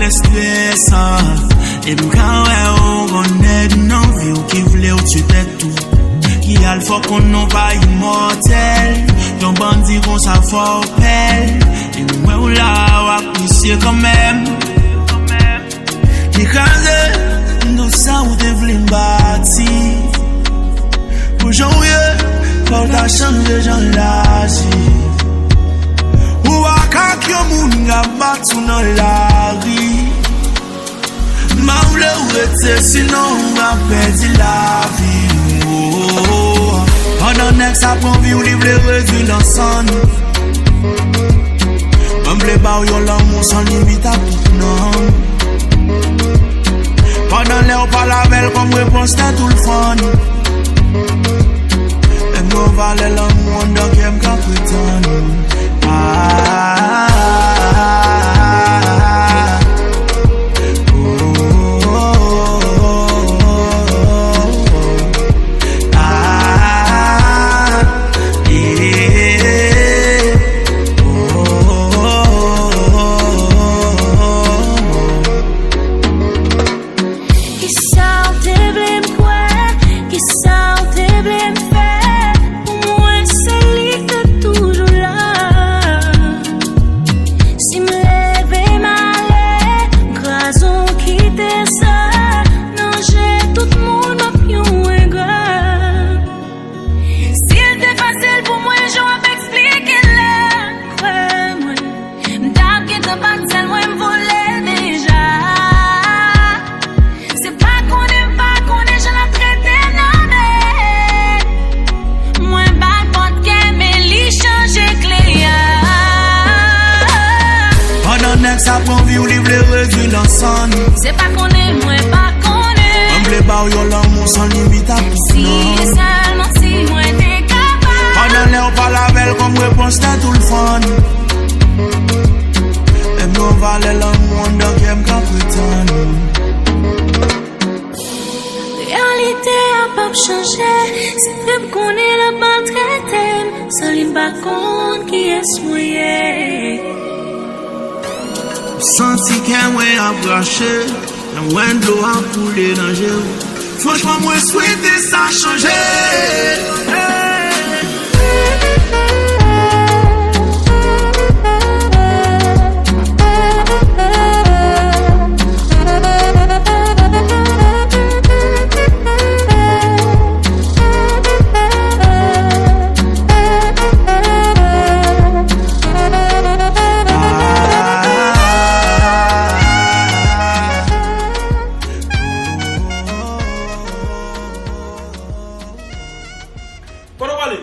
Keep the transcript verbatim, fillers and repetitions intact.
Estresan, e m ka wè w gon nèg nan vi w ki vle w tye tèt ou, ki al fè w konn non pa imòtèl, yon bandi konsa fò w pè l, e m wè w la w ap misye kanmenm. Li kraze m tout sa ou te vle m bati. Pou jan w ye, fò w ta chanje jan l aji. Ou pa ka k yon moun k ap bat ou nan lari. M pa vle w rete, sinon w ap pèdi lavi w. Pandan nèg sa pran vi w, li vle redwi l an sann. Mwen vle ba w yon lanmou san limit ak tout nanm. Pandan lè w pale avè l kòm repons tèt ou l fann. Menm yon valè lanmou anndan kè m ka pretann. Ah, oh, oh, oh, oh, oh. Ah, yeah. Oh, oh, oh, oh, oh. Kisa w te vle m kwè? Kisa w te vle m fè? Pou mwen, se li k te toujou la. Si m leve m ale, m kraze w kite sa. Nan je tout moun, m ap yon engra. Si l te fasil pou mwen, jan w ap eksplike l la, kwè mwen, m t ap gentan pati sèl mwen, m vole deja. Se pa konnen, m pa konnen jan l ap trete m nan, men mwen ba l pòt kè, men li chanje kle a. Pandan nèg sa pran vi w, li vle redwi l an sann. Se pa konnen, mwen pa konnen. Mwen vle ba w yon lanmou san limit ak tout nanm. Si sèlman si mwen te kapab. Pandan lè w pale avè l kòm repons tèt ou l fann. Menm yon valè lanmou anndan kè m ka pretann. Reyalite a p ap chanje. Se vre m konnen l ap maltrete m, san li m pa konn kiyès mwen ye. M santi kè mwen ap rache, lè m wè dlo ap koule nan je w. Franchman, mwen swete sa chanje. Kote w prale?